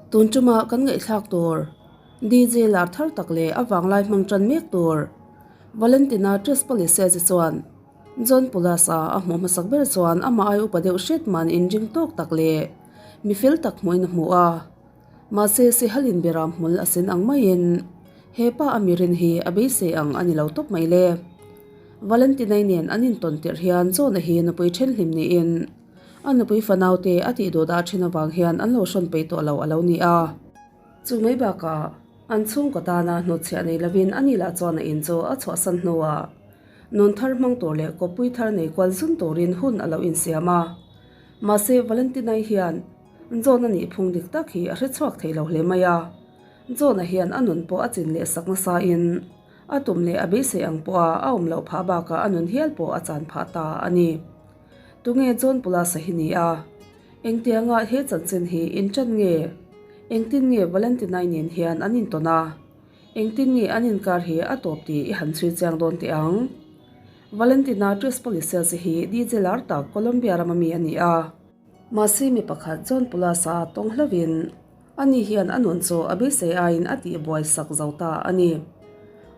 Tun tuma kan ngaihthlak tur DJ lar thar tak leh a vanglai hmang tan mek tur Valentina Trespolisez-i chuan John Pulas-a a hmuh hmasak ber chuan amah ai upa deuh hret mahni inring tawk tak leh mi fel tak hmuhin a hmu a. Mahse Sihalin Beram hmul a sen ang maiin he pa a mirin hi a beisei ang a ni lo tawp mai le. Valentinai nen an intawn tirh hian John-a hi nupui thenhlim niin a nupui fanaute a tih duh dah thin avang hian an lo hrawn peih tawh lo a lo ni a. Chu mai bakah an chhungkaw tana hnutchhiah nei lovin a ni lah chuan a in chu a chhuahsan hnuah nun thar hmang tur leh kawppui thar nei kual zun turin hun a lo insiam a. Mahse Valentinai hian John-a nih phung dik tak hi a hre chhuak thei lo hle mai a. John-a hian a nun pawh a chin leh sak nasain a tum leh a beisei ang pawha a awm loh phah bakah a nun hial pawh a chan phah ta a ni. Tunge John Pulasa hi ni a? Engtianga he chanchin hi inṭan nge? Engtin nge Valentinai nen hian an intawn a? Engtin nge an inkar hi a tawp tih i han chhui chiang dawn teh ang. Valentina Trespolisez hi DJ lar tak Colombia rama mi a ni a. Mahse mi pakhat John Pulasa tawng hlauhin ani hian a nun chu a beisei aiin a tihbuai sak zo ta a ni.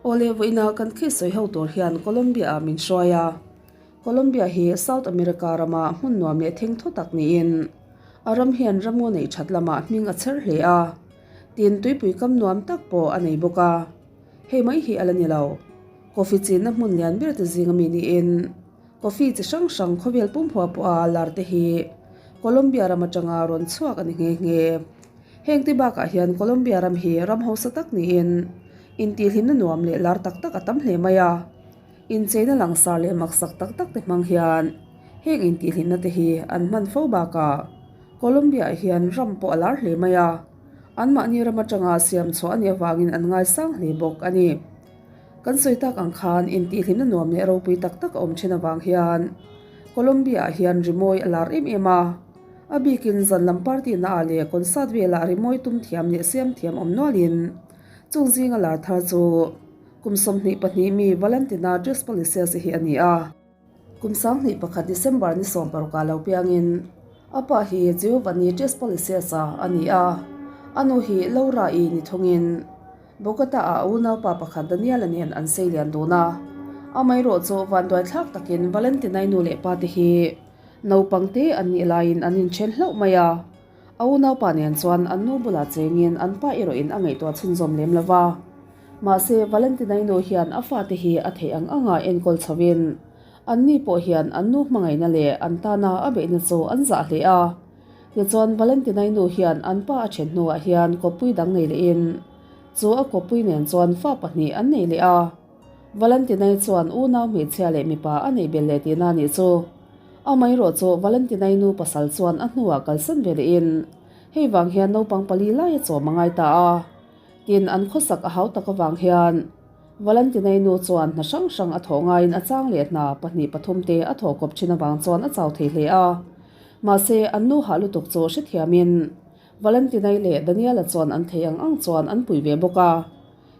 Awle vawiina kan case sawi ho tur hian Colombia ah min hruai a. Colombia hi South America rama hmun nuam leh thengthaw tak niin a ram hian ramngaw neih that lamah hming a chher hle a, tin tuipui kam nuam tak pawh a nei bawk a. Hei mai hi a la ni lo. Coffee chinna hmun lian ber te zinga mi niin coffee chi hrang hrang khawvel pumhua pawha lar te hi Colombia ram atanga rawn chhuak a ni nghe nghe. Heng te bakah hian Colombia ram hi ram hausa tak niin intihhlimna nuam leh lar tak tak a tam hle mai a. Incheina langsar leh maksak tak tak te hmang hian heng intihhlimna te hi an hman fo bakah Colombia ah hian ram pawh a lar hle mai a, anmahni ram atanga siam chhuah a nih avangin an ngaisang hle bawk a ni. Kan sawi tak ang khan intihhlimna nuam leh ropui tak tak a awm thin avang hian Colombia ah hian rimawi a lar em em a, a bikin zan lam party na ah leh concert velah rimawi tum thiam leh siam thiam awm nualin chung zinga lar thar chu Kum 22 mi Valentina Trespolisez hi a ni a. Kum 21 December ni 16 lo piangin a pa hi Giovanni Trespolisez-a a ni a. A nu hi Laura-i ni thungin Bogota-ah a unaupa pakhat Daniel-a nen an sei lian dun a. Amaherawh chu vanduaithlak takin Valentina-i nu leh pa te hi naupang te an nih laiin an inthen hlauh mai a. A unaupa nen chuan an nu bulah chengin an pa erawhin a ngaihtuah chhunzawm lem lo va. Mahse, Valentina-i nu hian a fate hi a theih ang anga enkawl chhovin anni pawh hian an nu hmangaihna leh an tana a beihna chu an zah hle a. Tichuan, Valentina-i nu hian an pa a then hnuah hian kawppui dang nei lehin chu a kawppui nen chuan fa pahnih an nei leh a. Valentinai chuan unau hmeichhia leh mipa a neih belh leh tihna a nih chu. Amaherawh chu Valentinai nu pasal chuan a hnuah kalsan ve lehin hei vang hian naupang pali lai a chawm a ngai ta a. Tin, an khawsak a hau tak avang hian Valentinai nu chuan hna hrang hrang a thawh ngaiin a chang leh hna pahnih pathum te a thawh kawp thin avang chuan a chau thei hle a. Mahse, an nu hah lutuk chu hrethiamin Valentinai leh Daniela chuan an thei ang ang chuan an pui ve bawk a.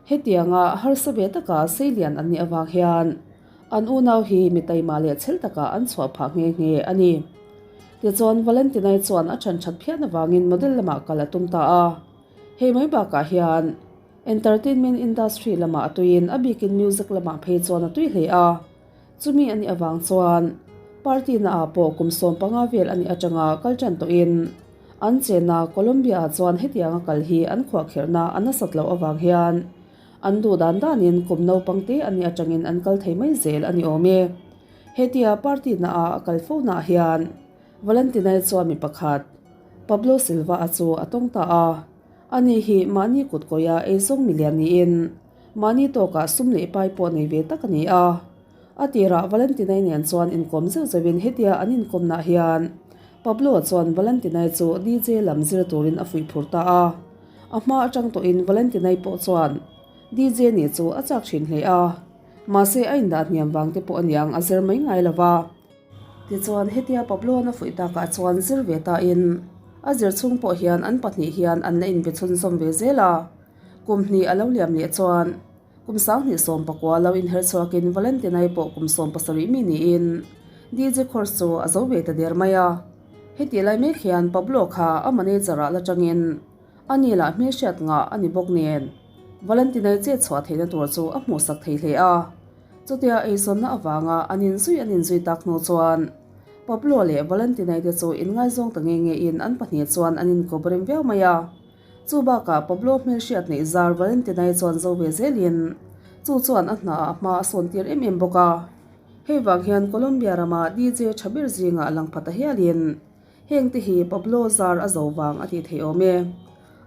Hetianga harsa ve taka seilian an nih avang hian an unau hi mi taima leh chhel takah an chhuah phah nghe nghe a ni. Tichuan Valentinai chuan a ṭhan ṭhat phian avangin model lamah kal a tum ta a. Hei mai bakah hian entertainment industry lamah a tuiin a bikin music lamah phei chuan a tui hle a. Chumi a nih avang chuan party naah pawh kum 15 vel a nih atanga kal ṭan tawhin an chenna Colombia-ah chuan hetianga kal hi an khuahkherhna a nasat loh avang hian an duh dan danin kum naupang te a nih atangin an kal thei mai zel a ni awm e. Hetia party naah a kal fo naah hian Valentinai chuan mi pakhat Pablo Silva-a chu a tawng ta a, ani hi mahni kutkawia eizawng milian niin Mahni tawkah sum leh pai pawh nei ve tak a ni a. A tirah Valentinai nen chuan inkawm zeuh zeuhin hetia an inkawmnah hian Pablo-a chuan Valentinai chu DJ lam zir turin a fuih phur ta a. A hma atang tawhin Valentinai pawh chuan DJ nih chu a chak thin hle a. Mahse a indah hniam vang te pawh aniang a zir mai ngai lo va. Tichuan hetia Pablo-a'n a fuih takah chuan zir ve tain a zir chhung pawh hian an pahnih hian an la inbe chhunzawm ve zel a. Kum hnih a lo liam leh chuan kum 2019 lo inher chhuakin Valentinai pawh kum 17 mi niin DJ course chu a zo ve ta der mai a. Heti lai mek hian Pablo kha a manager ah la tangin Ani lah hmelhriat ngah a ni bawk nen, Valentinai chet chhuah theihna tur chu a hmuhsak thei hle a. Chutia eizawnna avanga an inzui an inzui tak hnu chuan Pablo leh Valentinai te chu inngaizawng ta nge ngein an pahnih chuan an inkawp rem viau mai a. Chu bakah Pablo hmelhriat neih zar Valentinai chuan zo ve zelin chu chuan a hnaah a hma a sawn tir em em bawk a. Hei vang hian Colombia rama DJ tha ber zingah lang pha ta hialin heng te hi Pablo zar a zo vang a tih theih awm e.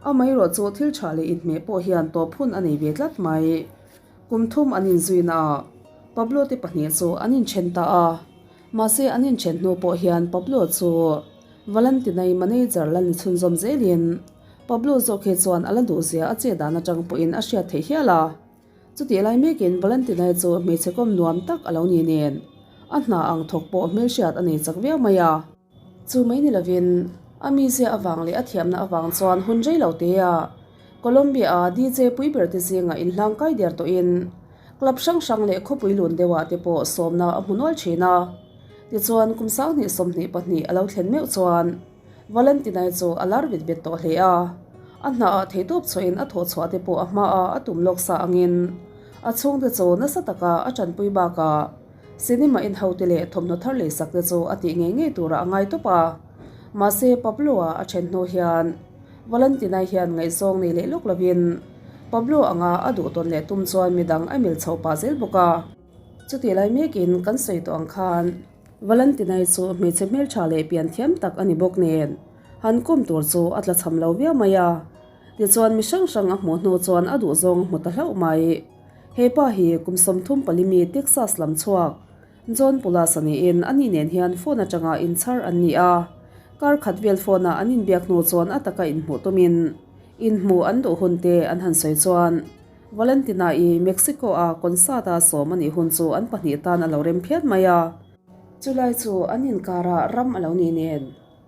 Amaherawh chu thil tha leh inhmeh pawh hian tawp hun a nei ve tlat mai. Kum thum an inzuina ah Pablo te pahnih chu an inthen ta a. Mahse an inthen hnu pawh hian Pablo chu Valentinai manager la ni chhunzawm zelin Pablo zawk hi chuan a la duhzia a chet dan atang pawhin a hriat theih hial a. Chutih lai mekin Valentinai chu hmeichhe kawm nuam tak a lo ni nen a hna ang thawk pawh hmelhriat a nei chak viau mai a. Chu mai ni lovin a mizia avang leh a thiamna avang chuan hun rei lo tea Colombia-a DJ pui ber te zingah inhlang kai der tawhin club hrang hrang leh khawpui lun deuhah te pawh sawmna a hmu nual thin a. Tichuan kum 2022 a lo thlen meuh chuan Valentinai chu a lar vet vet tawh hle a. A hnaah theihtawp chhuahin a thawh chhuah te pawh a hmaah a tum lawk sa angin a chhungte chu nasa taka a tanpui bakah Cinema in hote leh thawmhnaw thar leisak te chu a tih ngei ngei turah a ngai tawp a. Mahse Pablo-a a then hnu hian Valentina hian ngaihzawng nei leh lawk lovin Pablo anga a duh tawn leh tum chuan midang a mil chho pah zel bawk a. Chutih lai mekin kan sawi tawh ang khan Valentina-i chu hmeichhe hmeltha leh pian thiam tak a ni bawk nen han kawm tur chu a tla cham lo viau mai a. Tichuan mi hrang hrang a hmuh hnu chuan a duhzawng a hmu ta hlauh mai. He pa hi kum 34 mi Texas lam chhuak John Pulas a niin ani nen hian phone atanga inchhar an ni a. Kar khat vel phone a an inbiak hnu chuan a taka inhmuh tumin inhmuh an duh hun te an han sawi chuan Valentina-i Mexico-a concert a sawm a nih hun chu an pahnih tan a lo rem phian mai a. Chulai chu an inkarah ram a lo ni nen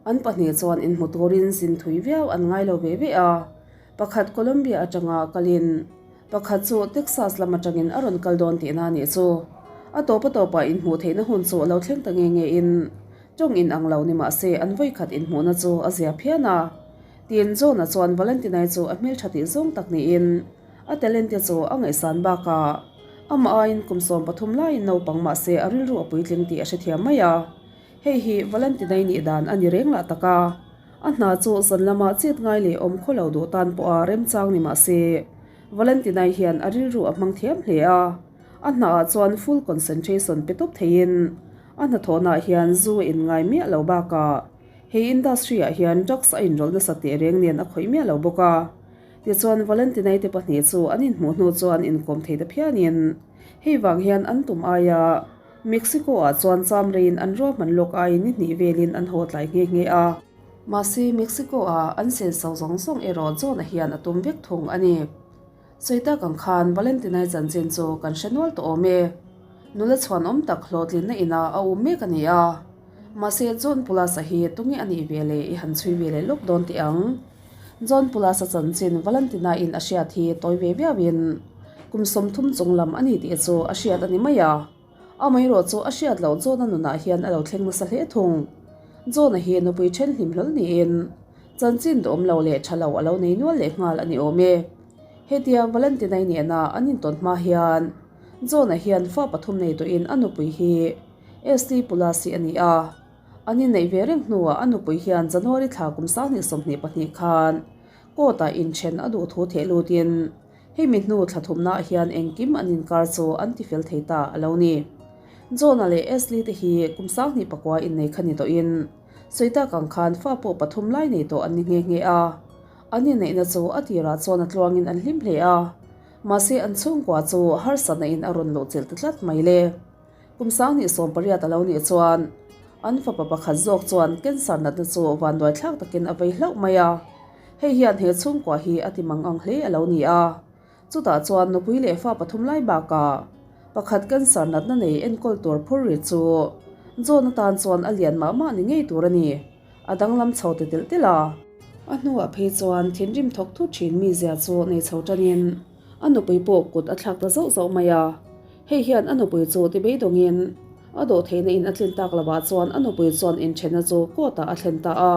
An pahnih chuan inhmu turin zin thui viau an ngai lo ve ve a, pakhat Colombia atanga kalin pakhat chu Texas lam atangin a rawn kal dawn tihna a nih chu. A tawp a tawpah inhmuh theihna hun chu a lo thleng ta nge nge in tawng in ang lo ni mah se an vawikhat inhmuhna chu a zia phian a. Tin, John-a chuan Valentinai chu a hmeltha tih zawng tak niin a talent te chu a ngaihsan bakah amah aiin kum 13 laiin naupang mah se a rilru a puitling tih a hrethiam mai a. Hei hi Valentinai nih dan a ni reng lah tak a, a hna chu zan lama chet ngai leh awm khaw lo duh tan pawha remchang ni mah se, Valentinai hian a rilru a hmang thiam hle a, a hnaah chuan full concentration pe tawp theiin a hnathawhnaah hian zu a inngai miah lo bakah he industry-ah hian drugs a inrawlh nasa teh reng nen a khawih miah lo bawk a. Tichuan Valentinai te pahnih chu an inhmuh hnu chuan inkawm thei ta phianin hei vang hian an tum aia Mexico-ah chuan cham reiin an ruahman lawk aiin ni hnih velin an haw tlai nghe nghe a. Mahse, Mexico-ah an senso zawng zawng erawh John-a hian a tum vek thung a ni. Sawi tak ang khan Valentinai chanchin chu kan hre nual tawh awm e. Nula chhuanawm tak hlawhtlinna inah a um mek a ni a. Mahse, John Pulasa hi tunge a nih ve leh i han chhui ve leh lawk dawn teh ang. John Pulasa chanchin Valentina-in a hriat hi tawi ve viauin kum 30 chung lam a ni tih chu a hriat a ni mai a. Amaherawh chu a hriat loh John-a nunah hian a lo thleng nasa hle thung. John-a hi nupui then hlim hlawl niin chanchin duhawm lo leh tha lo a lo nei nual leh nghal a ni awm e. Hetia Valentina-i nena an intawn hma hian John-a hian fa pathum nei tawhin a nupui hi Ashley Pulasi a ni a. An inneih ve reng hnuah a nupui hian January thla kum 2022 khan court-ah inthen a duh thu theh lutin hemi hnu thla thumnaah hian engkim an inkar chu an tifel thei ta a lo ni. John-a leh Ashley te hi kum 29 innei kha ni tawhin sawi tak ang khan fa pawh pathum lai nei tawh an ni nghe nghe a. An inneihna chu a tirah chuan a tluangin an hlim hle a, mahse an chhungkua chu harsatna in a rawn luhchilh ta tlat mai le. Kum 2018 a lo nih chuan an fapa pakhat zawk chuan cancer natna chu vanduai thlak takin a vei hlauh mai a. Hei hian he chhungkua hi a ti mang ang hle a lo ni a. Chutah chuan nupui leh fa pathum lai bakah pakhat cancer natna nei enkawl tur phur ri chu John atan chuan a lian mah mah ni ngei tur a ni. A danglam chho ti telh telh a. A hnuah phei chuan thinrim thawk thut thin mizia chu nei chho tanin A nupui pawh kut a thlak ta zauh zauh mai a. Hei hian a nupui chu ti beidawngin a dawh theihna in a tlin tak lovah chuan a nupui chuan inthenna chu court ah a thlen ta a.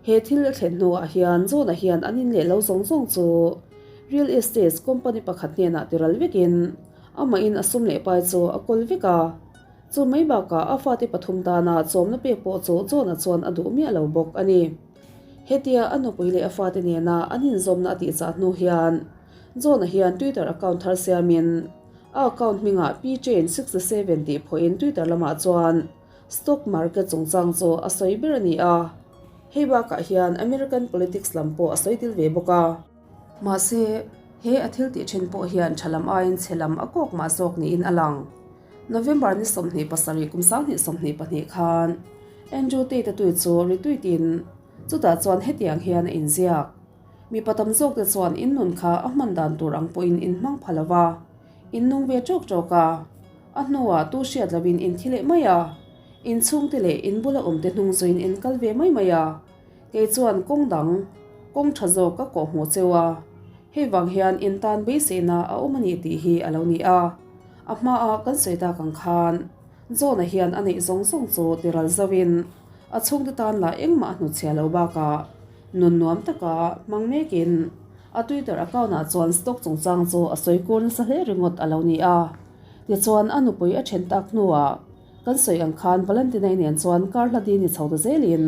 He thil a thlen hnuah hian John-a hian an in leh lo zawng zawng chu real estate company pakhat hnenah tiral vekin amahin a sum leh pai chu a kawl vek a. Chu mai bakah a fate pathum tana chawmna pek pawh chu John-a chuan a duh miah lo bawk a ni. Hetia a nupui leh a fate nena an inzawmna a tihchah hnu hian John-a hian Twitter account thar siamin a account hmingah pchain67 tih phuahin Twitter lamah chuan Stock market chungchang chu a sawi ber a ni a, hei bakah hian American politics lam pawh a sawi tel ve bawk a. Mahse, he a thil tih then pawh hian tha lam aiin chhe lam a kawk mah zawk niin a lang. November ni 27 kum 2022 khan Andrew Tate-a tui chu retweet in chutah chuan hetiang hian a inziak, Mipa tam zawkte chuan in nun kha a hman dan tur ang pawhin in hmang pha lo va, in nung ve tawk tawk a. A hnuah tu hriat loin in thi leh mai a, in chhungte leh in bula awmte hnung zuiin in kal ve mai mai a. Kei chuan kawng dang, kawng tha zawk ka kawh hmuh cheu a, hei vang hian in tan beiseina a awm a ni tih hi a lo ni a. A hmaa kan sawi tak ang khan John-a hian a neih zawng zawng chu tiral zauhin a chhungte tan lah engmah a hnutchhia lo bakah nun nuam taka hmang mekin a Twitter account-ah chuan stock chungchang chu a sawi kur nasa hle ringawt a lo ni a. Tichuan a nupui a then tak hnuah kan sawi ang khan Valentinai nen chuan kar hla dini chho ta zelin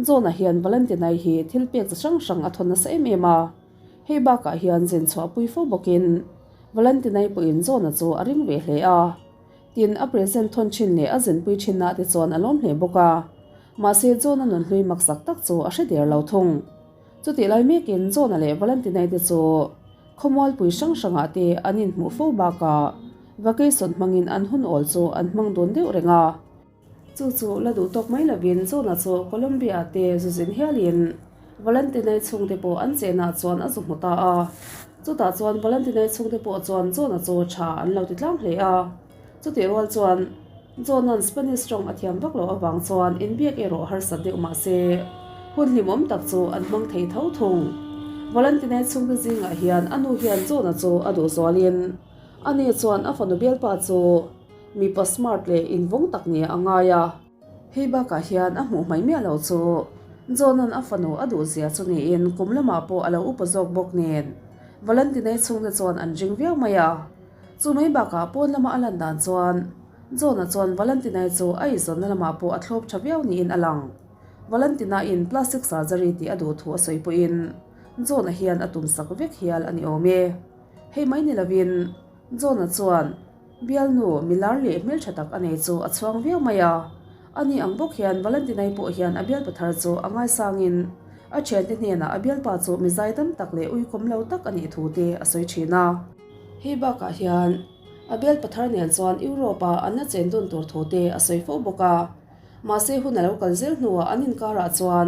John-a hian Valentinai hi thil pek chi hrang hrang a thawn nasa em em a. Hei bakah hian zin chhuah pui fo bawkin Valentinai pawhin John-a chu a ring ve hle a. Tin, a present thawn thin leh a zinpui thinna te chuan a lawm hle bawk a. Mahse John-a nunhlui maksak tak chu a hre der lo thung. Chutih lai mekin John-a leh Valentinai te chu khawmualpui hrang hrangah te an inhmuh fo bakah vacation hmangin an hun awl chu an hmang dun deuh reng a. Chu chu la duh tawk mai lovin John-a chu Colombia te zu zin hialin Valentinai chhungte pawh an chenah chuan a zu hmu ta a. Chutah chuan Valentinai chhungte pawh chuan John-a chu tha an lo ti tlang hle a. Chutih rual chuan John-a'n Spanish tawng a thiam vak loh avang chuan inbiak erawh harsat deuh mah se, hun hlimawm tak chu an hmang thei tho thung. Valentinai chhungte zingah hian a nu hian John-a chu a duh zualin ani chuan a fanu bialpa chu mipa smart leh invawng tak nia a ngai a. Hei bakah hian a hmuh hmai miah lo chu John-a'n a fanu a duh zia chu niin kum lamah pawh a lo upa zawk bawk nen Valentinai chhungte chuan an ring viau mai a. Chu mai bakah pawn lama a lan dan chuan John-a chuan Valentina-i chu a izawnna lamah pawh a thlawp tha viau niin a lang. Valentina-in plastic surgery tih a duh thu a sawi pawhin John-a hian a tumsak vek hial a ni awm e. Hei mai ni lovin John-a chuan bialnu milar leh hmeltha tak a nei chu a chhuang viau mai a. Ani ang bawk hian Valentina-i pawh hian a bialpa thar chu a ngaisangin a thiante hnenah a bialpa chu mi zaidam tak leh uikawm lo tak a nih thu te a sawi thin a. Hei bakah hian a bialpa thar nen chuan Europe-a an la chen dun tur thu te a sawi fo bawk a. Mahse hun a lo kal zel hnuah an inkarah chuan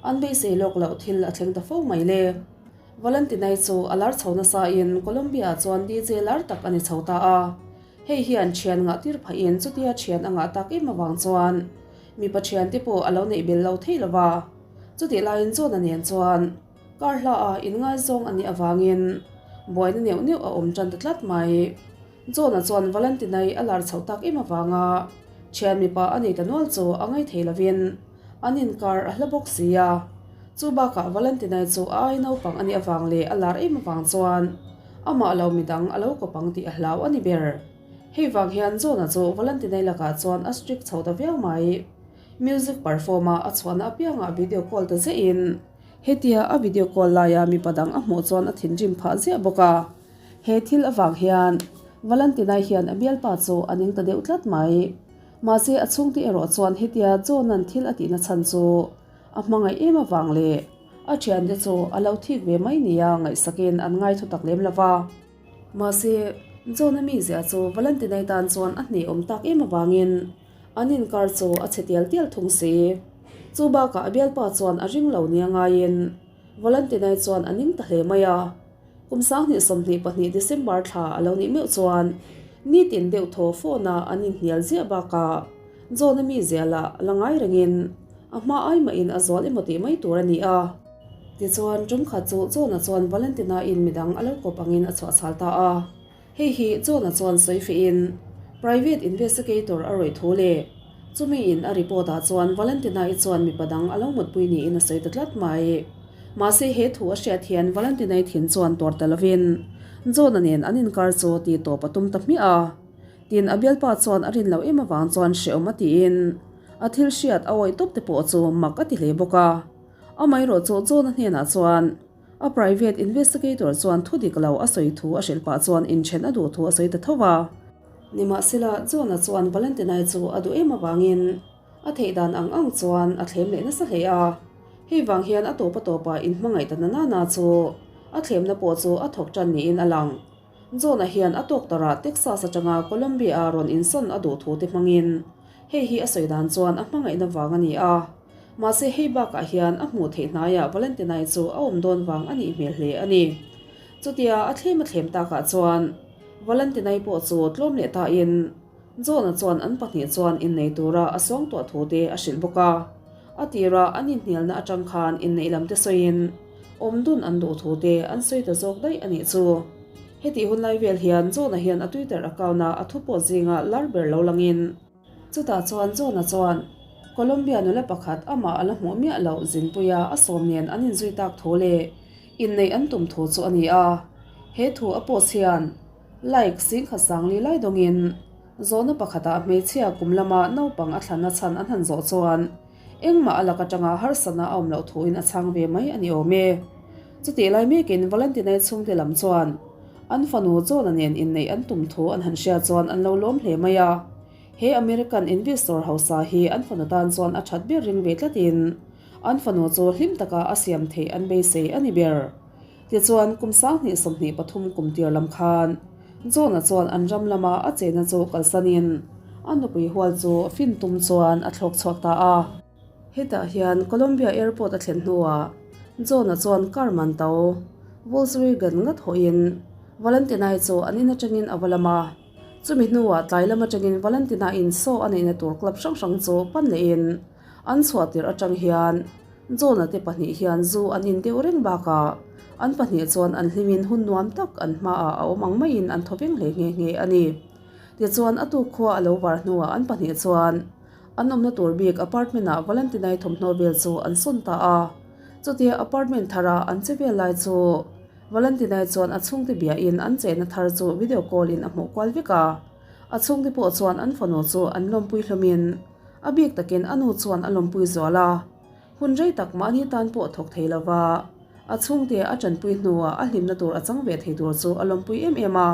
an beisei lawk loh thil a thleng ta fo mai le. Valentinai chu a lar chho nasain Colombia-ah chuan DJ lar tak a ni chho ta a. Hei hian thian ngah tir phahin chutia thian a ngah tak em avang chuan mipa thiante pawh a lo neih bel lo thei lo va. Chutih laiin John-a nen chuan Kar hla a inngaizawng a nih avangin buaina neuh neuh a awm tan ta tlat mai. John-a chuan Valentina-i a lar chhoh tak em avanga thian mipa a nei ta nual chu a ngaih thei lovin an inkar a hla bawk si a. Chu bakah Valentina-i chu a ai naupang a nih avang leh a lar em avang chuan amah lo midang a lo kawp ang tih a hlau a ni ber. Hei vang hian John-a chu Valentina-i lakah chuan a strict chho ta viau mai. Music perform-a a chhuahna apiangah video call ta zehin Hetia a video call laia mipa dang a hmuh chuan a thinrim phah ziah bawk a. He thil avang hian Valentinai hian a bialpa chu a ning ta deuh tlat mai. Mahse a chhungte erawh chuan hetia John-a'n thil a tihna chhan chu a hmangaih em avang leh a thiante chu a lo thik ve mai nia ngaihsakin an ngai thu tak lem lo va. Mahse John-a mizia chu Valentinai tan chuan a hnehawm tak em avangin An inkar chu a chhe tial tial thung si. Chu bakah a bialpa chuan a ring lo nia ngaiin Valentinai chuan a ning ta hle mai a. Kum 2022 December thla a lo nih meuh chuan nitin deuh thaw phone a an inhnial ziah bakah John-a mizia lah la ngai rengin a hma ai mahin a zual emaw tih mai tur a ni a. Tichuan tum khat chu John-a chuan Valentina-in midang a lo kawp angin a chhuahchhal ta a. Hei hi John-a chuan sawi fihin private investigator a rawih thu leh. Chumi in a report ah chuan Valentina-i chuan mipa dang a lo mutpui niin a sawi ta tlat mai. Mahse he thu a hriat hian Valentina-i thin chuan tuar ta lovin John-a nen an inkar chu tih tawp a tum ta hmiah a. Tin, a bialpa chuan a rin loh em avang chuan hrehawm a tiin a thil hriat a awih tawp te pawh chu mak a ti hle bawk a. Amaherawh chu John-a hnenah chuan a private investigator chuan thu dik lo a sawi thu a hrilh pah chuan inthen a duh thu a sawi ta tho va. Nimahsela, John-a chuan Valentina-i chu a duh em avangin a theih dan ang ang chuan a thlem leh nasa hle a. Hei vang hian a tawp a tawpah inhmangaih ta na nana chu a thlemna pawh chu a thawk tan niin a lang. John-a hian a tawk tarah Texas atanga Columbia-a rawn insawn a duh thu te hmangin hei hi a sawi dan chuan a hmangaihna vang a ni a. Mahse hei bakah hian a hmuh theih hnaiah Valentina-i chu a awm dawn vang a nih hmel hle a ni. Chutia a thlem a thlem takah chuan Valentina-i pawh chu tlawm leh tain John-a chuan an pahnih chuan innei tura a suangtuah thu te a hrilh bawk a. A tira an inhnialna atang khan inneih lam te sawiin awm dun an duh thu te an sawi ta zawk daih a nih chu. Hetih hun lai vel hian John-a hian a Twitter account-a a thu pawh zinga lar ber lo langin, Chutah chuan John-a chuan Colombia nula pakhat amah a la hmuh miah loh zinpuia a sawm nen an inzui tak thu leh inneih an tum thu chu a ni a. He thu a post hian like singkhat sangli lai dawngin zawhna pakhatah hmeichhia kum lama naupang a thlanna chhan an han zawh chuan engmah a lak atanga harsatna a awm loh thuin a chhang ve mai a ni awm e. Chutih lai mekin Valentina-i chhungte lam chuan an fanu John-a nen inneih an tum thu an han hria chuan an lo lawm hle mai a. He American investor hausa hi an fanu tan chuan a that ber ring ve tlatin an fanu chu hlim taka a siam theih an beisei a ni ber. Tichuan, kum 2023 kum tir lam khan John-a chuan an ram lama a chena chu kalsanin a nupui hual chu fin tum chuan a thlawk chhuak ta a. Hetah hian Columbia Airport a thlen hnuah John-a chuan car man to Volkswagen ngat hawhin Valentina-i chu an in atangin a va lam a. Chumi hnuah tlai lam atangin Valentina-in saw a neihna tur club hrang hrang chu pan lehin an chhuah tirh atang hian John-a te pahnih hian zu an in deuh reng bakah an pahnih chuan an hlimin hun nuam tak an hmaah a awm ang maiin an thaw veng hle nghe nghe a ni. Tichuan a tuk khua a lo var hnuah an pahnih chuan An awmna tur bik apartment-ah Valentinai thawmhnaw vel chu an sawn ta a. Chutia apartment thara an che vel lai chu Valentinai chuan a chhungte biain an chenna thar chu video call-in a hmuh kual vek a. A chhungte pawh chuan an fanu chu an lawmpui hlawmin a bik takin a nu chuan a lawmpui zual a. Hun rei tak mahni tan pawh thawk thei lova a chhungte a tanpui hnuah a hlimna tur a chang ve thei tur chu a lawmpui em em a.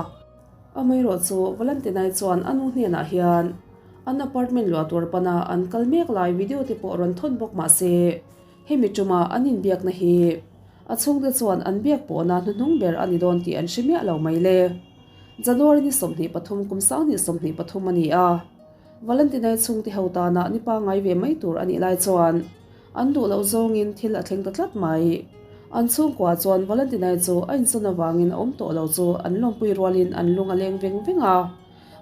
Amaherawh chu Valentinai chuan a nu hnenah hian an apartment luah tur pana an kal mek lai video te pawh rawn thawn bawk mah se hemi tuma an inbiakna hi a chhungte chuan an biak pawhna hnuhnung ber a ni dawn tih an hre miah lo mai le. January ni 23 kum 2023 a ni a, Valentinai chhungte ho tana ni pangngai ve mai tur a nih lai chuan An duh loh zawngin thil a thleng ta tlat mai. An chhungkua chuan Valentinai chu a insawn avangin a awm tawh lo chu an lawmpui rualin an lung a leng veng veng a.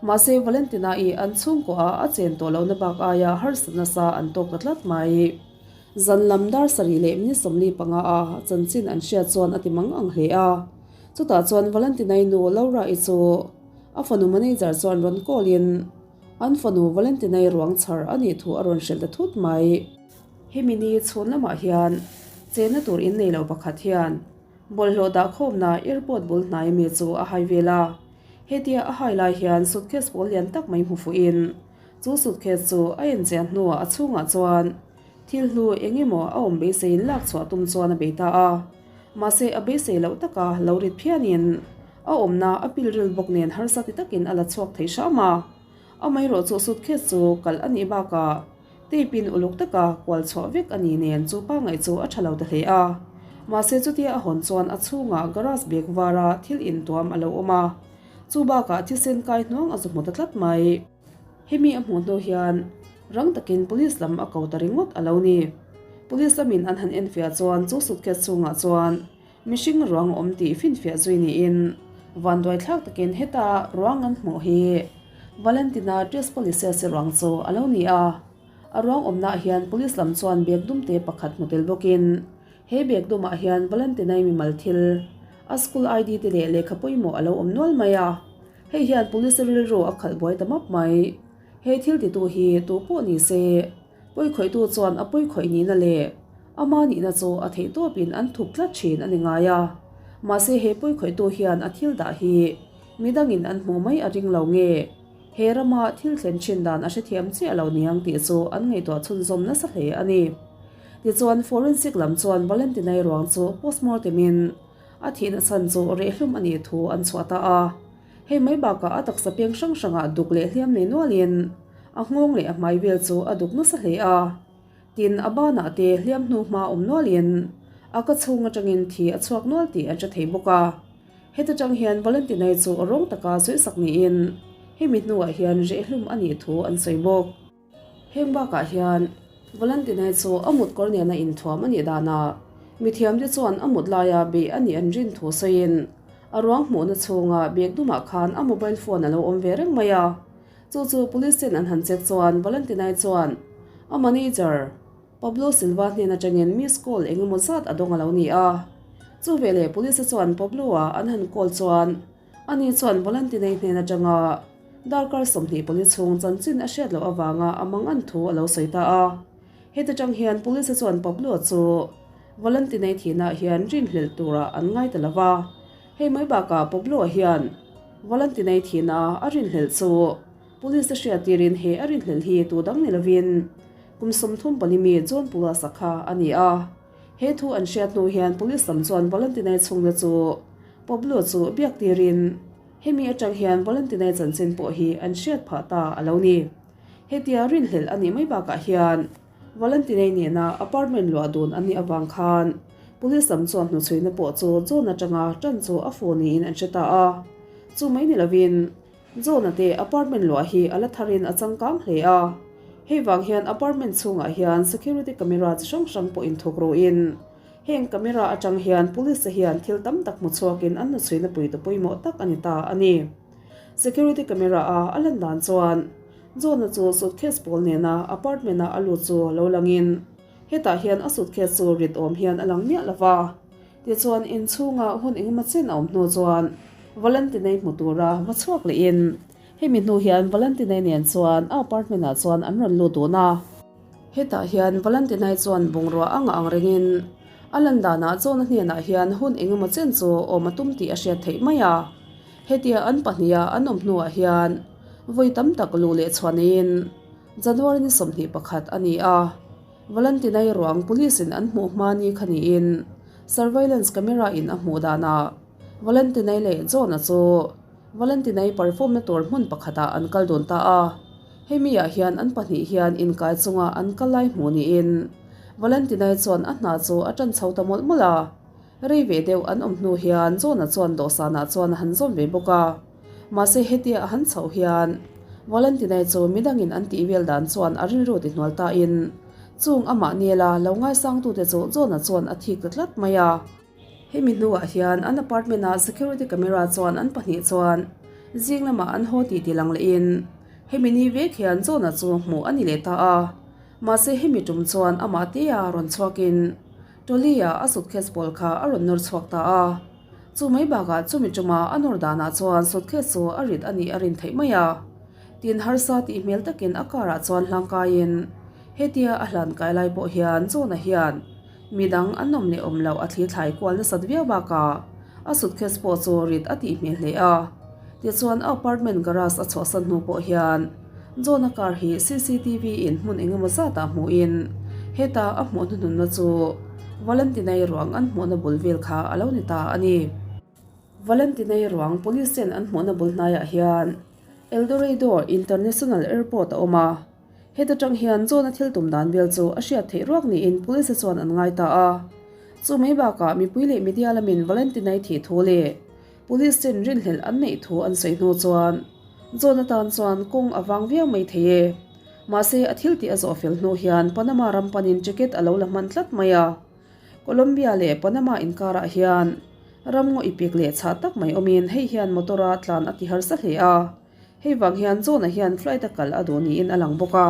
Mahse Valentinai an chhungkuaah a chen tawh lohna bak aia harsat nasa an tawk ta tlat mai. Zan lam dar sarih leh minute 45 a chanchin an hriat chuan a ti mang ang hle a. Chutah chuan Valentinai nu Laura-i chu a fanu manager chuan rawn call in, An fanu Valentinai ruang chhar a nih thu a rawn hrilh ta thut mai. Hemi ni chhun lamah hian chenna tur in nei lo pakhat hian bawlhhlawh dahkhawmna airport bul hnai mi chu a hai vel a. Hetia a hai lai hian suitcase pawl lian tak mai hmu fuhin chu suitcase chu a enchian hnuah a chhungah chuan thil hlu eng emaw a awm beiseiin lak chhuah tum chuan a bei ta a. Mahse a beisei loh taka lo rit phianin A awmna a pilril bawk nen harsa ti takin a la chhuak thei hram a. Amaherawh chu suitcase chu kalh a nih bakah tape in uluk taka kual chhuah vek a ni nen chu pangngaih chu a tha lo ta hle a. Mahse chutia a hawn chuan a chhungah garage bag vara thil intuam a lo awm a. Chu bakah thisen kai hnuang a zu hmu ta tlat mai. Hemi a hmuh hnu hian rang takin police lam a ko ta ringawt a lo ni. Police lamin an han enfiah chuan chu suitcase chhungah chuan Mihring ruang awm tih finfiah zui niin vanduai thlak takin heta ruang an hmuh hi Valentina Trespolisiasi ruang chu a lo ni a. A ruang awmnaah hian police lam chuan bag dumte pakhat hmu tel bawkin he bag dumah hian Valentina-i mimal thil, a school ID te leh lehkha pawimawh a lo awm nual mai a. Hei hian police rilru a khalh buai ta map mai. He thil titu hi tu pawh ni se, pawikhawihtu chuan a pawikhawih nihna leh ama nihna chu a theih tawpin an thup tlat thin a ni ngai a. Mahse he pawikhawihtu hian a thil dah hi midangin an hmuh mai a ring lo nge? He rama thil thlen thin dan a hrethiam chiah lo niang tih chu an ngaihtuah chhunzawm nasa hle a ni. Tichuan forensic lam chuan Valentinai ruang chu postmortem in a thihna chhan chu rehhlum a nih thu an chhuah ta a. Hei mai bakah a taksa peng hrang hrangah duk leh hliam nei nualin a nghawng leh a hmai vel chu a duk nasa hle a. Tin, a banah te hliam hnu hma awm nualin a ka chhung atangin thi a chhuak nual tih an hre thei bawk a. Heta tang hian Valentinai chu rawng taka sawisak niin hemi hnuah hian rehhlum a nih thu an sawi bawk. Heng bakah hian Valentinai chu a mut kawr nena inthuam a nih danah mithiamte chuan a mut laia beih a nih an rin thu sawiin a ruang hmuhna chhunga bag dumah khan a mobile phone a lo awm ve reng mai a. Chu chu police ten an han check chuan Valentinai chuan a manager Pablo Silva hnen atangin miss call eng emaw zat a dawng a lo ni a. Chu veleh police chuan Pablo-a an han call chuan Ani chuan Valentinei hnen atanga darkar 24 chhung chanchin a hriat loh avanga a mangan thu a lo sawi ta a. Heti tang hian Police chuan Pablo chu Valentinei thihnaah hian rinhlelh turah an ngai ta lo va. Hei mai bakah Pablo hian Valentinei thihna a rinhlelh chu Police a hriat tirin he a rinhlelh hi tu dang ni lovin kum 34 mi John Pulasa kha a ni a. He thu an hriat hnu hian Police lam chuan Valentinei chhungte chu Pablo chu biak tirin hemi atang hian Valentinei chanchin pawh hi an hriat phah ta a lo ni. Hetia rinhlelh a nih mai bakah hian Valentinei nena apartment luah dun an nih avang khan Police lam chuan hnuchhuina pawh chu John atanga tan chu a fu niin an hre ta a. Chu mai ni lovin John-a te apartment luah hi a la tharin a changkang hle a. Hei vang hian apartment chhungah hian security camera chi hrang hrang pawh inthawk ruhin Heng camera atang hian police te hian thil tam tak hmu chhuakin an hnuchhuina puitu pawimawh tak a ni ta a ni. Security camera a a lan dan chuan John-a chu suitcase pawl nena apartment-a a lut chu lo langin hetah hian a suitcase chu rit awm hian a lang miah lo va. Tichuan inchhunga hun engemaw chen a awm hnu chuan Valentinei hmu tura va chhuak lehin hemi hnu hian Valentinei nen chuan a apartment-ah chuan an rawn lut dun a. Hetah hian Valentinai chuan bungrua a ngah ang rengin a lan danah John-a hnenah hian hun engemaw chen chu awm a tum tih a hriat theih mai a. Hetia an pahniha an awm hnuah hian vawi tam tak luh leh chhuah neiin January ni 21 a ni a. Valentinai ruang police in an hmuh hma ni kha niin surveillance camera in a hmuh danah Valentinai leh John-a chu Valentinai perform na tur hmun pakhatah an kal dun ta a. Hemi ah hian an pahnih hian inkai chunga an kal lai hmuh niin Valentinai chuan a hna chu a tan chho ta mawlh mawlh a. Rei ve deuh an awm hnu hian John-a chuan dawhsanah chuan a han zawm ve bawk a. Mahse hetia a han chhoh hian Valentinai chu midangin an tih vel dan chuan a rilru ti hnual tain chung amah nela lo ngaisangtute chu John-a chuan a thik ta tlat mai a. Hemi hnuah hian an apartment-ah security camera chuan an pahnih chuan zing lamah an haw tih ti lang lehin hemi ni vek hian John-a chu hmuh a ni leh ta a. Mahse hemi tum chuan amah tea rawn chhuakin trolley-ah a suitcase pawl kha a rawn nawr chhuak ta a. Chu mai bakah chumi tuma a nawr danah chuan suitcase chu a rit a nih a rin theih mai a. Tin harsa tih hmel takin a car-ah chuan hlangkaiin hetia a hlan kai lai pawh hian John-a hian Midang an awm leh awm loh a thli thlai kual nasat viau bakah a suitcase pawh chu rit a tih hmel hle a. Tichuan a apartment garage a chhuahsan hnu pawh hian John-a car hi cctv in hmun engemaw zatah hmuhin heta a hmuh hnuhnunna chu Valentinai ruang an hmuhna bul vel kha a lo ni ta a ni. Valentinai ruang police ten an hmuhna bul hnaiah hian El Dorado International Airport a awm a. Heta tang hian John-a thil tum dan vel chu a hriat theih ruak niin police chuan an ngai ta a. Chu mai bakah mipui leh media lamin Valentinai thih thu leh police ten rinhlelh an neih thu an sawi hnu chuan John-a tan chuan kawng a vang viau mai thei e. Mahse a thil tih a zawh fel hnu hian Panama ram panin ticket a lo la hman tlat mai a. Colombia leh Panama inkarah hian ram ngaw ipik leh chhah tak mai awmin hei hian motor-a tlan a ti harsa hle a. Hei vang hian John-a hian flight a kal a duh niin a lang bawk a.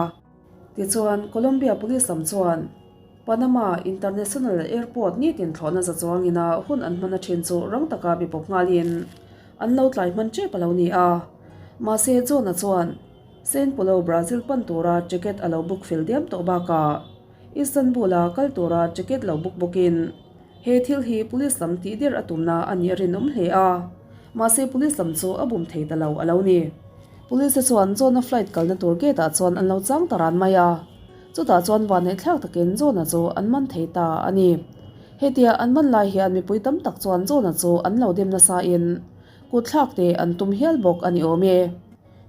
Tichuan, Colombia Police lam chuan Panama International Airport nitin thlawhna za chuangin a hun an hman a thin chu rang taka bipawp nghalin an lo tlai hman tep a lo ni a. Mahse, John-a chuan. Saint Paulo Brazil pan tura ticket a lo book fel diam tawh bakah Istanbul-a kal tura ticket lo book bawkin he thil hi police lam tih der a tumna a nih a rinawm hle a, mahse police lam chu a bum thei ta lo a lo ni. Police te chuan John-a flight kalna tur gate-ah chuan an lo chang ta ran mai a, chutah chuan vanneih thlak takin John-a chu an man thei ta a ni. Hetia an man lai hian mipui tam tak chuan John-a chu an lo dem nasa in kut thlak te an tum hial bawk a ni awm e.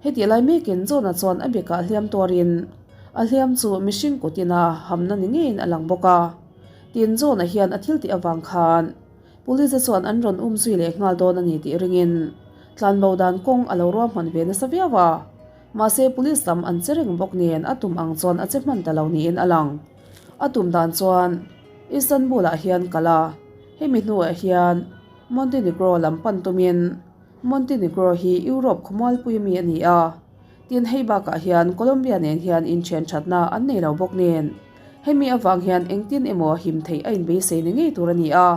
Hetih lai mekin John-a chuan a bekah hliam tuarin a hliam chu mihring kutin a hamna ni ngeiin a lang bawk a. Tin, John-a hian a thil tih avang khan Police-a chuan an rawn um zui leh nghal dawn a ni tih ringin tlanbo dan kawng a lo ruahman ve nasa viau a. Mahse, Police lam an che reng bawk nen a tum ang chuan a che hman ta lo niin a lang. A tum dan chuan Istanbul-ah hian kal a, hemi hnuah hian Montenegro lam pan tumin Montenegro hi Europe khawmualpui mi a ni a, tin hei bakah hian Colombia nen hian inthian thatna an nei lo bawk nen hemi avang hian engtin emaw him theih a inbeisei ni ngei tur a ni a.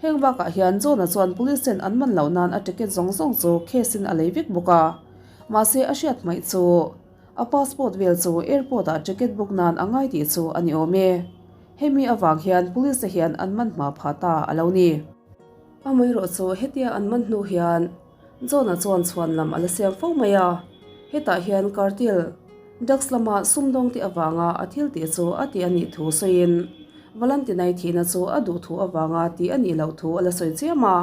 Heng bakah hian John-a chuan police ten an man loh nan a ticket zawng zawng chu case in a lei vek bawk a, mahse a hriat hmaih chu a passport vel chu airport ah ticket book nan a ngai tih chu a ni awm e. Hemi avang hian police te hian an man hma phah ta a lo ni. Amaherawh chu hetia an man hnu hian John-a chuan chhuan lam a la siam fo mai a, hetah hian Cartil drugs lama sumdawng tih avanga a thil tih chu a ti a nih thu sawiin Valentinai thihna chu a duh thu avanga tih a nih loh thu a la sawi chiam a,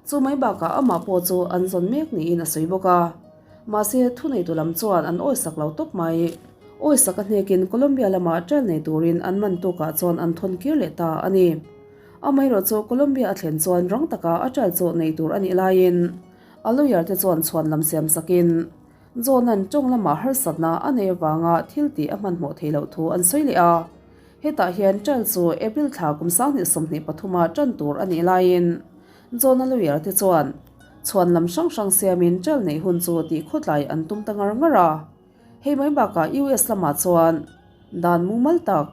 chu mai bakah amah pawh chu an zawn mek niin a sawi bawk a. Mahse, thuneitu lam chuan an awisak lo tawp mai. Awisak a hnekin Colombia lamah trial nei turin an man tukah chuan an thawn kir leh ta a ni. Amaherawh chu Colombia a thlen chuan rang taka a trial chu nei tur a nih laiin a lawyer te chuan chhuan lam siam sakin John-a'n tawng lamah harsatna a nei avanga thil tih a hmanhmawh theih loh thu an sawi leh a. Hetah hian trial chu April thla kum 2023 a tan tur a nih laiin John-a lawyer te chuan chhuan lam hrang hrang siamin trial neih hun chu tih khawtlai an tum ta ngar ngar a. Hei mai bakah US lamah chuan dan mumal tak,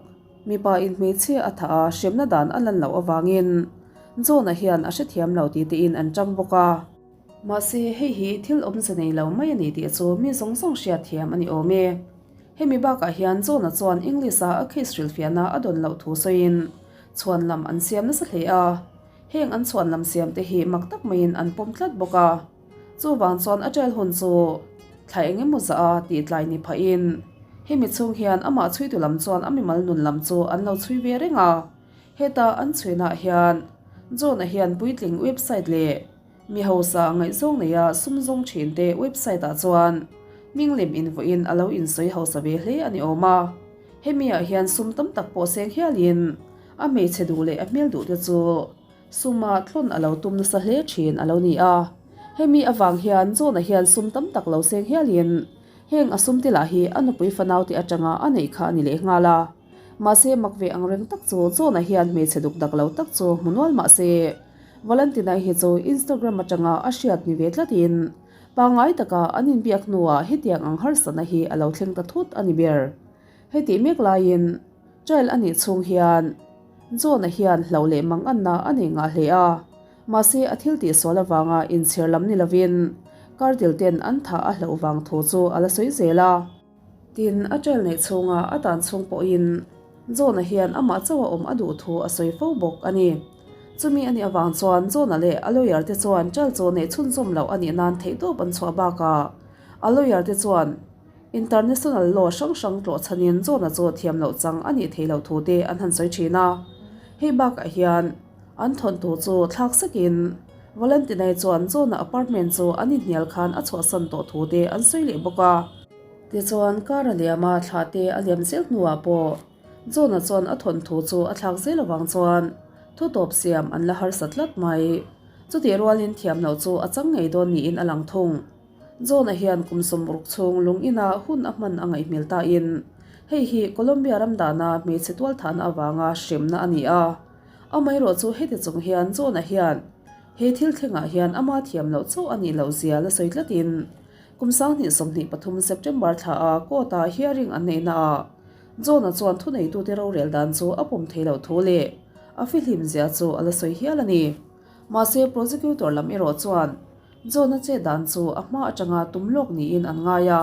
mipa in hmeichhia a thah a hremna dan a lan loh avangin John-a hian a hrethiam lo ti tein an tang bawk a. Mahse, hei hi thil awmze nei lo mai a ni tih chu mi zawng zawng hriatthiam a ni awm e. Hemi bakah hian John-a chuan English-a a case hrilhfiahna a dawn loh thu sawiin chhuan lam an siam nasa hle a. Heng an chhuan lam siam te hi mak tak maiin an pawm tlat bawk a. Chuvang chuan a trial hun chu thla eng emaw zah a tih tlai ni phahin hemi chhung hian amah chhuitu lam chuan a mimal nun lam chu an lo chhui ve reng a. Heta an chhuinaah hian John-a hian puitling website leh mi hausa ngaihzawng neia sum zawng thin te website ah chuan hminglem invuahin a lo insawi hausa ve hle a ni awm a. Hemi ah hian sum tam tak pawh seng hialin a hmeichhe duh leh a hmel duh te chu Suma tlawn a lo tum nasa hle thin a lo ni a. Hemi avang hian John-a hian sum tam tak lo seng hialin heng a sum te lah hi a nupui fanau te atanga a neih kha a ni leh nghal a. Mahse mak ve ang reng tak chu John-a hian hmeichhe duk dak lo tak chu hmu nual mahse Valentina-i hi chu Instagram atanga a hriat ni ve tlatin pangngai taka an inbiak hnuah hetiang ang harsatna hi a lo thleng ta thut a ni ber. Hetih mek laiin Trial a nih chhung hian John-a hian hlauh leh mang anna a nei ngah hle a, mahse a thil tihsual avanga inchhir lam ni lovin Cardil ten an thah a hlauh vang thu chu a la sawi zel a. Tin, a trial neih chhunga a dan chhung pawhin John-a hian amah chauh a awm a duh thu a sawi fo bawk a ni. Chumi a nih avang chuan John-a leh a lawyer te chuan trial chu neih chhunzawm loh a nih nan theihtawp an chhuah bakah a lawyer te chuan International law hrang hrang tlawh chhanin John-a chu thiam loh chang a nih theih loh thu te an han sawi thin a. Hei bakah hian an thawnthu chu thlak sakin Valentinai chuan John-a apartment chu an inhnial khan a chhuahsan tawh thu te an sawi leh bawk a. Tichuan car a liam a, thla te a liam zel hnuah pawh John-a chuan a thawnthu chu a thlak zel avang chuan thu tawp siam an la harsa tlat mai. Chutih rualin thiam loh chu a chang ngei dawn niin a lang thung. John-a hian kum sawmruk chhung lung ina hun a hman a ngaih hmel tain, hei hi Colombia ram dana hmeichhe tualthahna avanga hremna a ni a. Amaherawh chu heti chung hian John-a hian he thil thlengah hian ama thiam loh chauh a nih loh zia la sawi tlatin, kum 2023 September thla a court-a hearing an neihnaah John-a chuan thuneitute rorel dan chu a pawm thei loh thu leh a fihlim zia chu a la sawi hial a ni. Mahse prosecutor lam erawh chuan John-a che dan chu a hma atanga tum lawk niin an ngai a.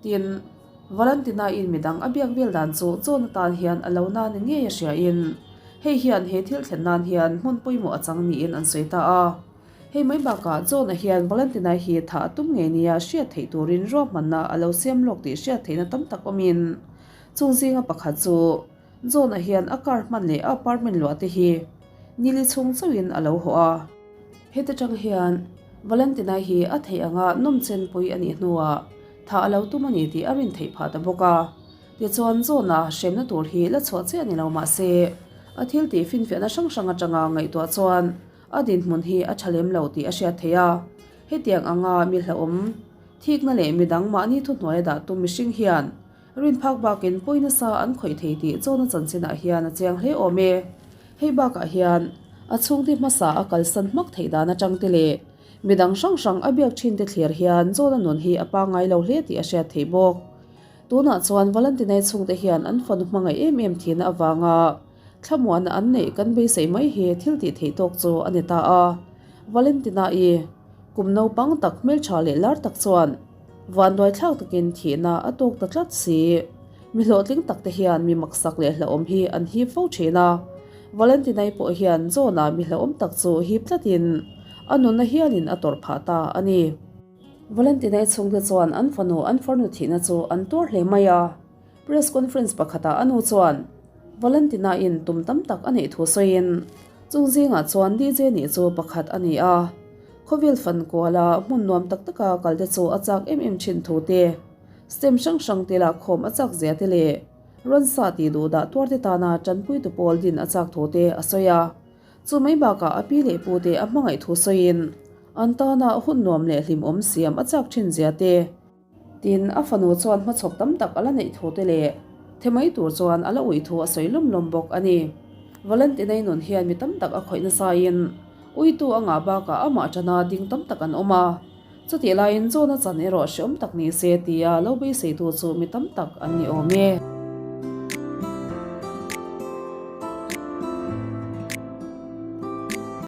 Tin, Valentina-in midang a biak vel dan chu John atan hian a lo na ni ngei a hriain hei hian he thil thlen nan hian hmun pawimawh a chang niin an sawi ta a. Hei mai bakah John-a hian Valentina hi thah a tum ngei nia hriat theih turin ruahmanna a lo siam lawk tih hriat theihna tam tak awmin chung zinga pakhat chu John-a hian a car hman leh a apartment luah te hi nili chhung chauhin a lo hawh a. Heti tang hian Valentina hi a theih anga nawmchen pui a nih hnuah thah a lo tum a ni tih a rin theih phah ta bawk a. Tichuan John-a hremna tur hi la chhuah chiah ni lo mah se a thil tih finfiahna hrang hrang atanga ngaihtuah chuan a dinhmun hi a tha lem lo tih a hriat theih a. Hetiang anga mi hlauhawm thikna leh midang mahni thuhnuaia dah tum mihring hian Rin phak bakin pawi nasa an khawih thei tih chawna chanchinah hian a chiang hle awm e. Hei bakah hian a chhungte hmasa a kalsan hmak theih dan atang te leh midang hrang hrang a biak thin te thlir hian chawna nun hi a pangngai lo hle tih a hriat theih bawk. Tunah chuan Valentinai chhungte hian an fanu hmangaih em em thihna avanga thlamuana an neih kan beisei mai hi thil tih theih tawk chu a ni ta a. Valentina-i kum naupang tak hmeltha leh lar tak chuan Vanduai thlak takin thihna a tawk ta tlat si. Mi hlawhtling tak te hian mi maksak leh hlauhawm hi an hip fo thin a. Valentinai pawh hian John-a mi hlauhawm tak chu hip tlatin a nunna hialin a tawrh phah ta a ni. Valentinai chhungte chuan an fanu an farnu thihna chu an tuar hle mai a. Press conference pakhatah a nu chuan Valentina-in tum tam tak a neih thu sawiin chung zingah chuan DJ nih chu pakhat a ni a. Khawvel fan kuala hmun nuam tak taka kal te chu a chak em em thin thu te, stem hrang hrang te lah khawm a chak zia te leh ransa tih duh dah tuar te tana tanpuitu pawl din a chak thu te a sawi a. Chu mai bakah a pi leh pu te a hmangaih thu sawiin an tana hun nuam leh hlimawm siam a chak thin zia te, Tin, a fanu chuan hmachhawp tam tak a la neih thu te leh the mai tur chuan a la ui thu a sawi lawm lawm bawk a ni. Valentinai nun hian mi tam tak a khawih nasain uitu a ngah bakah amah tana ding tam tak an awm a. Chutih laiin John-a chan erawh hreawm tak ni se tia lo beiseitu chu mi tam tak an ni awm e.